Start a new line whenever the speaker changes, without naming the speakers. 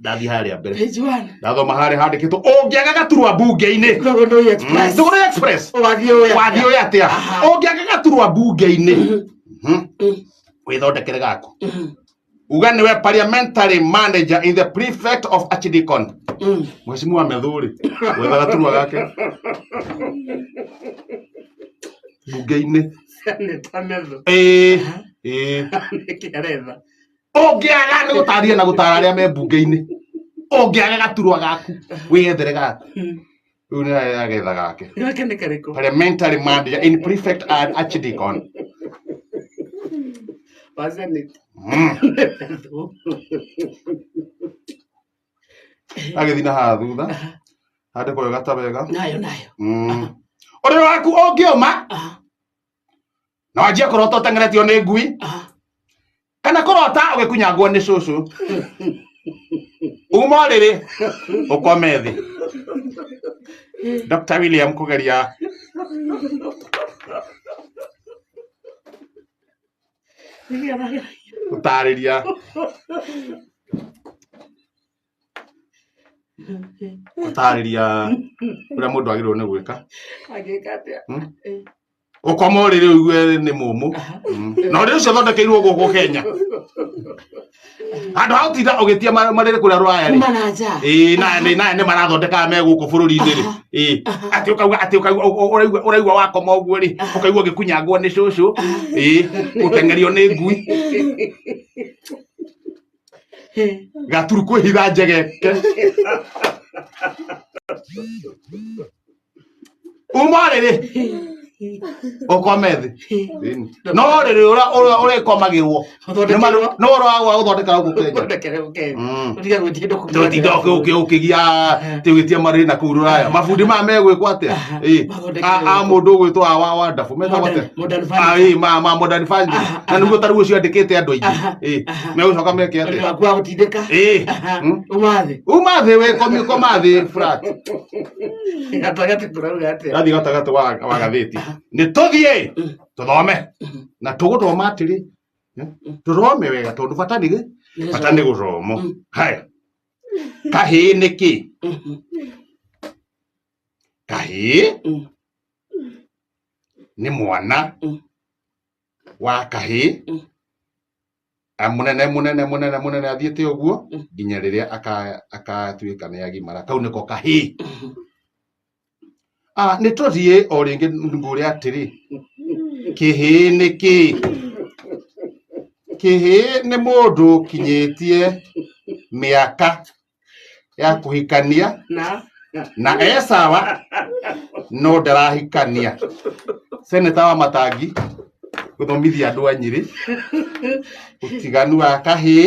Ndathiĩ harĩa mbere.
Page 1.
Ndathoma harĩa handĩkĩtwo ũngĩaga gaturwa mbunge-inĩ.
Thũgũnũi Express.
Thũgũnũi Express.
Wathiĩ ũĩ atĩa?
Wathiĩ ũĩ atĩa?
Aha.
Ũngĩaga gaturwa mbunge-inĩ. Wĩthondekere gaku. Uga nĩwe parliamentary manager in the prefect of Archdeacon. Mheshimiwa Methuri, wetha gaturwa gake. Mbunge-inĩ.
Senator Methu.
Ĩĩ. Ĩĩ.
Nĩkĩ aretha?
Ũngĩaga nĩ gũtarĩria na gũtara arĩa me mbunge-inĩ. Ũngĩaga gaturwa gaku, wĩyethere gaku. Rĩu nĩ agetha gake.
Gake nĩ karĩkũ?
Parliamentary manager in prefect and archdeacon.
Wa Senate. Methu.
Agĩthiĩ na haha thutha. Handĩkwo wega ta wega.
Nayo nayo.
Ũrĩrĩ waku ũngĩũma
Aha.
na wanjie kũrota ũteng'eretio nĩ ngui
Aha.
kana kũrota ũgĩkunyangwo nĩ cũcũ uma ũrĩrĩ ũkome thĩ. Dr. William kũgeria gũtarĩria gũtarĩria ũrĩa mũndũ agĩrĩirwo nĩ gwĩka.
Angĩka atĩa?
Ũkoma ũrĩrĩ ũigue nĩ mũmũ. Na ũrĩrĩ ũcio ũthondekeirwo gũkũ Kenya. Handũ ha gũtinda ũgĩtia marĩrĩ kũrĩa rũraya rĩ.
Kuma na nja.
Ĩĩ, na nĩ na nĩ marathondekaga me gũkũ bũrũri-inĩ rĩ. Ĩĩ, atĩ ũkauga atĩ ũkaigua ũraigua ũraigua wakoma ũguo rĩ, ũkaigua ũgĩkunyangwo nĩ cũcũ. Ĩĩ, gũteng'erio nĩ ngui. Gaturu kwĩhitha njegeke. Uma ũrĩrĩ ũkome thĩ. No ũrĩrĩ ũrĩa ũrĩa ũrĩkomagĩrwo
Ũthondekerwo.
no ũrĩa wa gũthondeka gũkũ Kenya.
Ũthondekere gũkũ Kenya. Ũtige gwĩtia indo kuma
Tũtinda
nja.
ũkĩgia ũgĩtia marĩrĩ na kũu rũraya. Mabundi maya megwĩkwo atĩa? Ĩĩ.
Mathondekere
A mũndũ ũgwĩtwo wa wa ndabu metagwo
Modern-
atĩa?
modern
Ah,
furniture.
ĩĩ, ma modern furniture. Na nĩguo ta rĩu ũcio andĩkĩte andũ aingĩ. Ĩĩ. Megũcoka meke
Ũndũ
atĩa?
waku wa gũtindĩka.
Ĩĩ.
Aha. Uma thĩ.
Uma thĩ wĩ koma thĩ flat.
Gatagatĩ kũrauga atĩa?
Gathiĩ gatagatĩ wa gathĩti. Nĩ tũthiĩ tũthome. Na tũgũthoma atĩrĩ. Tũthome wega tondũ bata nĩ bata nĩ gũthoma. Haya. Kahĩĩ nĩ kĩ? Kahĩĩ nĩ mwana wa kahĩĩ a mũnene mũnene mũnene mũnene athiĩte ũguo nginya rĩrĩa akatuĩka nĩ agimara. Kau nĩko kahĩĩ. Ah, nĩ tũthiĩ o rĩngĩ ngũre atĩrĩ, kĩhĩĩ nĩ kĩ? Kĩhĩĩ nĩ mũndũ ũkinyĩtie mĩaka ya kũhikania
Na
na e sawa no ndarahikania. Seneta wa Matangi gũthomithia andũ a Nyĩrĩ ũtiganu wa kahĩĩ.